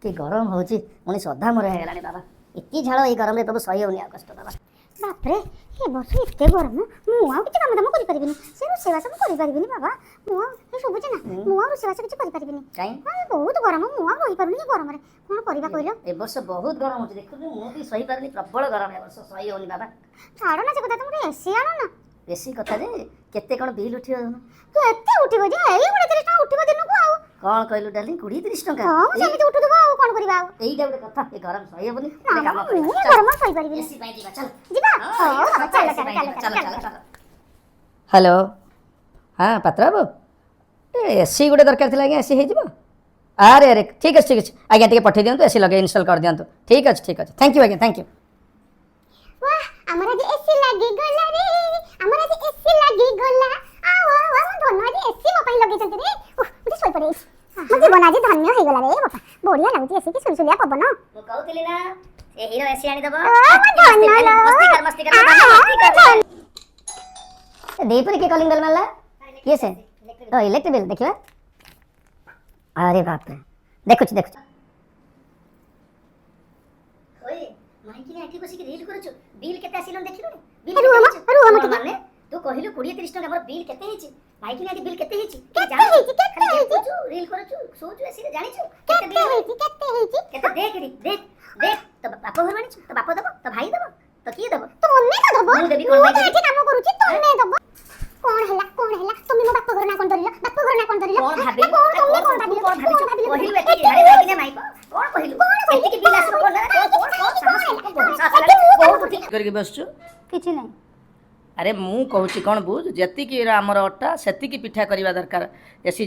କି ଗରମ ହେଉଛି, ମଣିଷ ଅଧା ମରା ହେଇଗଲାଣି ବାବା। ଏତେ ଝାଳ ଏଇ ଗରମରେ ପ୍ରଭୁ, ସହି ହେଉନି ଆଉ କଷ୍ଟ ବାବା। ବାପରେ, ଏ ବର୍ଷ ଏତେ ଗରମ, ମୁଁ ଆଉ କିଛି କାମ ଦାମ କରିପାରିବିନି। ସେ ରୋଷେଇବାସ ମୁଁ କରିପାରିବିନି ବାବା। ମୁଁ ଆଉ ଏ ଶୁଭୁଛି ନା? ମୁଁ ଆଉ ରୋଷେଇବାସ କିଛି କରିପାରିବିନି। କାଇଁ? ହଁ, ବହୁତ ଗରମ, ମୁଁ ଆଉ ରହିପାରୁନି ଏ ଗରମରେ। କଣ କରିବା କହିଲ? ଏ ବର୍ଷ ବହୁତ ଗରମ ହେଉଛି, ଦେଖୁଛୁ, ମୁଁ ବି ସହିପାରୁନି। ପ୍ରବଳ ଗରମ ଏ ବର୍ଷ, ସହି ହେଉନି ବାବା। ଛାଡ଼ ନା ସେ କଥା, ତମେ ଗୋଟେ ଏସି ଆଣ ନା। ବେଶୀ କଥା ଯେ, କେତେ କ'ଣ ବିଲ୍ ଉଠିବ ଦେଖୁନୁ? କେତେ ଉଠିବ ଯେ? ଏଇ 20-30 ଟଙ୍କା ଉଠିବ ଦିନକୁ ଆଉ। କ'ଣ କହିଲୁ ଡାର୍ଲିଂ, 20-30 ଟଙ୍କା? ହଁ, ସେମିତି ଉଠୁଥିବ, ଆଉ କଣ କରିବା ଆଉ? ଏଇଟା ଗୋଟେ କଥା, ଏ ଗରମ ସହି ହେବନି। ନା ଗୋଟେ କାମ ମ, କରିବା, ମୁଁ ଏ ଚାଲ। ଗରମ ସହିପାରିବିନି। ଏସି ପାଇଁ ଯିବା, ଚାଲ। ଯିବା। ହଁ, ହଉ ବାବା, ଚାଲ। ଏସି ଚାଲ। ପାଇଁ ଚାଲ। ଯିବା, ଚାଲ। ଚାଲ ଚାଲ ଚାଲ। ହ୍ୟାଲୋ, ହଁ ପାତ୍ର ବାବୁ, ଏସି ଗୋଟେ ଦରକାର ଥିଲା ଆଜ୍ଞା, ଏସି ହେଇଯିବ? ଆରେ ଆରେ, ଠିକ୍ ଅଛି, ଠିକ୍ ଅଛି ଆଜ୍ଞା, ଟିକେ ପଠେଇ ଦିଅନ୍ତୁ, ଏସି ଲଗେଇ ଇନଷ୍ଟଲ୍ କରିଦିଅନ୍ତୁ। ଠିକ୍ ଅଛି, ଠିକ୍ ଅଛି, thank you ଆଜ୍ଞା, thank you. ବାଃ, ଆମର ଆଜି ଏସି ଲାଗିଗଲା ରେ, ଆମର ଆଜି ଏସି ଲାଗିଗଲା। ଆଉ ଆଉ ଆମ ଧନ ଆଜି ଏସି ମୋ ପାଇଁ ଲଗେଇଛନ୍ତି ରେ। ଉଃ, ମୁଁ ଟିକେ ଶୋଇପଡେ। ମୋ ଜୀବନ ଆଜି ଧନ୍ୟ ହେଇଗଲା ରେ ବାପା। ବଢିଆ ଲାଗୁଛି ଏସି, କି ସୁଲସୁଲିଆ ପବନ। ମୁଁ କହୁଥିଲି ନା, ସେ ହିରୋ ଏସି ଆଣିଦବ। ଅ, ମୋ ଧନ ଲୋ। ମସ୍ତି କର, ମସ୍ତି କର, ଆ, ମସ୍ତି କର। ମୋ ଧନ। ଦ୍ୱିପହରେ କିଏ କଲିଂ ବେଲ୍ ମାରିଲା? କିଏ ସେ? ଓ, ଇଲେକ୍ଟ୍ରିକ୍ ବିଲ୍ ଦେଖିବା। ଆରେ ବାପରେ, ଦେଖୁଛି ଦେଖୁଛି। ଓଏ ମାଇକିନା, ଏଠି ବସିକି ରିଲ୍ କରୁଛୁ? ବିଲ୍ କେତେ ଆସିଲାଣି ଦେଖିଲୁଣି? ବିଲ୍ ରୁହ ମ, ରୁହ ମ ଟିକେ। ମାନେ ତୁ କହିଲୁ 20-30 ଟଙ୍କା, ମୋର ବିଲ୍ କେତେ ହେଇଛି? ମାଇକିନା, ଏଠି ବିଲ୍ କେତେ ହେଇଛି? କେତେ ହେଇଛି? କେତେ ହେଇଛି? ରିଲ୍ କରୁଛୁ, ଶୋଉଛୁ ଏସିରେ, ଜାଣିଛୁ? କେତେ ହେଇଛି? କେତେ ହେଇଛି? କେତେ? ଦେଖ ଏଠି, ଦେଖ ଦେଖ। ତୋ ବାପ ଘରୁ ଆଣିଛୁ? ତୋ ବାପ ଦବ? ତୋ ଭାଇ ଦବ? ତ କିଏ ଦବ? ତମେ ତ ଦବ। ମୁଁ ଦେବି, କଣ ମୁଁ ପାଇଁ ତ ଦେବି? ଏଠି କାମ କରୁଛି, ତମେ ଦବ। କଣ ହେଲା, କଣ ହେଲା? ତମେ ମୋ ବାପ ଘର ନା କଣ ଧରିଲ? ବାପ ଘର ନା କଣ ଧରିଲ? କଣ ଭାବିଲୁ? କଣ ତମେ କଣ ଭାବିଲ? କଣ ଭାବିଛୁ? କଣ ଭାବିଲ? କହିଲୁ ଏତିକି, ଆରେ ମାଇକିନା ମାଇପ, କଣ କହିଲୁ? ଏତିକି ବିଲ୍ ଆସିବ କଣ? କଣ କଣ କଣ ସାହସ, କଣ ବହୁତ ସାହସ ହେଲାଣି, ବହୁତ ଉଠି କରିକି ବସିଛୁ? କିଛି ନାହିଁ। ଆରେ ମୁଁ କହୁଛି କ'ଣ ବୁଝ, ଯେତିକି ଆମର ଅଟା ସେତିକି ପିଠା କରିବା ଦରକାର। ଏସି